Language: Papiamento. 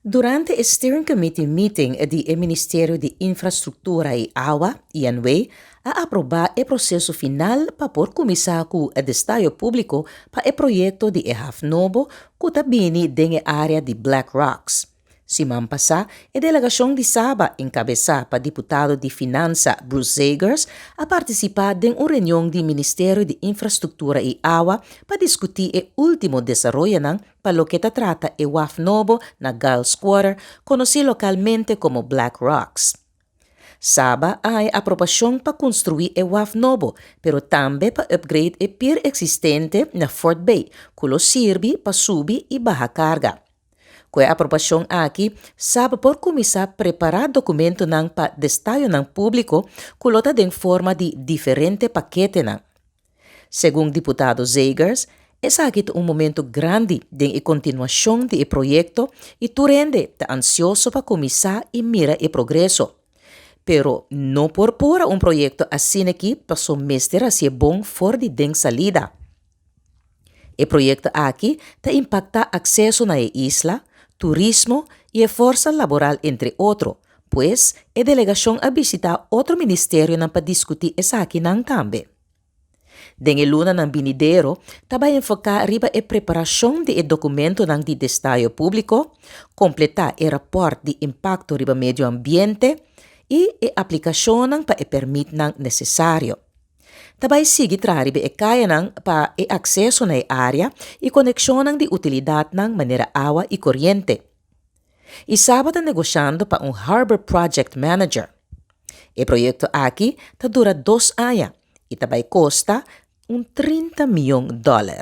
Durante e Steering Committee Meeting di e Ministerio di Infrastruktura i Awa, INW, a aprobá e proseso final pa por kuminsá ku e destayo públiko pa e proyekto di e haf nobo ku ta bini den e área di Black Rocks. Siman pasá, e delegashon di Saba, enkabesá pa diputado di Finansa Bruce Zagers, a partisipá den un reunion di Ministerio di Infrastruktura i Awa pa diskutí e último desaroyonan pa loke ta trata e waf nobo na Giles Quarter, konosí lokalmente komo Black Rocks. Saba a haña aprobashon pa konstruí e waf nobo, pero tambe pa upgrade e pier eksistente na Fort Bay, ku lo sirbi pa subi i baha karga. Ku e aprobashon aki, Saba por kuminsá prepará dokumentonan pa destayonan públiko ku lo ta den forma di diferente paketenan. Segun diputado Zagers, esaki ta un momento grandi den e kontinuashon di e proyekto i tur hende ta ansioso pa kuminsá i mira e progreso. Pero no por pura un proyekto asin'aki paso mester hasié bon for di den salida. E proyekto aki ta impaktá akseso na e isla, turismo i e forsa laboral entre otro, pues e delegashon a bishitá otro ministerionan pa diskutí esakinan tambe. Den e lunanan binidero ta bai enfoká riba e preparashon di e dokumentonan di destayo públiko, kompletá e rapòrt di impakto riba medio ambiente i e aplikashonnan pa e pèrmitnan nesesario. Ta bai sigui traha riba e kayanan pa e akseso na e área i konekshonnan di utilidatnan manera awa i koriente. I Saba ta negoshando pa un Harbor Project Manager. E proyekto aki ta dura dos aña i ta bai kosta un 30 mion dòler.